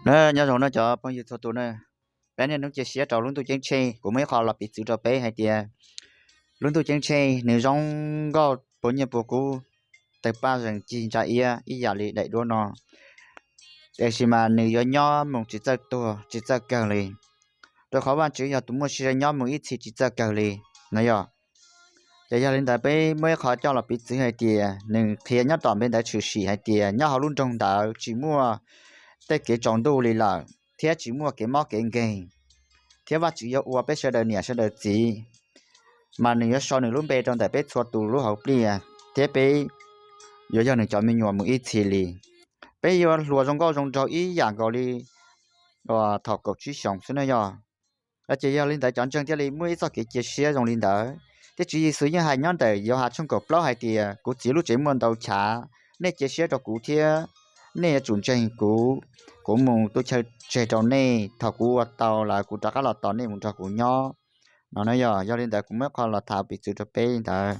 Nyob zoo na cov phooj ywg txhua tus na, peb niaj hnub cia siab rau lub ntuj ceeb tsheej. Kuv muaj ib qho los piv txwv rau peb hais tias lub ntuj ceeb tsheej nws zoo nkauj puas nyiaj puas kub, tawg paj zees cig ntsa iab ib yam li daim duab no, tiam sis mas nws yuav nyob mus tsis txawj tuag tsis txawj kawg li, rau qhov Vajtswv yog tus muaj siab nyob mus ib txhis tsis txawj kawg li no yog. Ces yog li ntawd peb muaj ib qho coj los piv txwv hais tias nws qhia nyob tom npe ntawd tshwm sim hais tias nyob hauv lub nroog ntawd tsis muaj tej kev tsaus ntuj li lawm thiab tsis muaj kev mob kev nkeeg, thiab Vajtswv yuav ua peb sawv daws niam sawv daws txiv, mas nws yuav sau nws lub npe rau ntawm peb txhua tus lub hauv pliaj, thiab peb yuav yog nws cov me nyuam mus ib txhis li. Peb yuav hluas zoo nkauj zoo nraug ib yam nkaus li thaum kaum tsib xyoos xwb na yog. Ces yog li ntawd cov ntseeg thiaj li muaj ib txoj kev cia siab zoo li ntawd. Thiab Tswv Yexus yeej hais nyob ntawm Yauhas tshooj kaum plaub hais tias kuv Txiv lub tsev muaj ntau chav, nej cia siab rau kuv thiab nej yuav tsum ntseeg kuv. Kuv mus tu chaw tseg rau nej, thaum kuv ua tau lawm kuv rov qab los tos nej mus nrog kuv nyob no na yog. Yog li ntawd kuv muab qho los tham piv txwv rau peb li ntawd.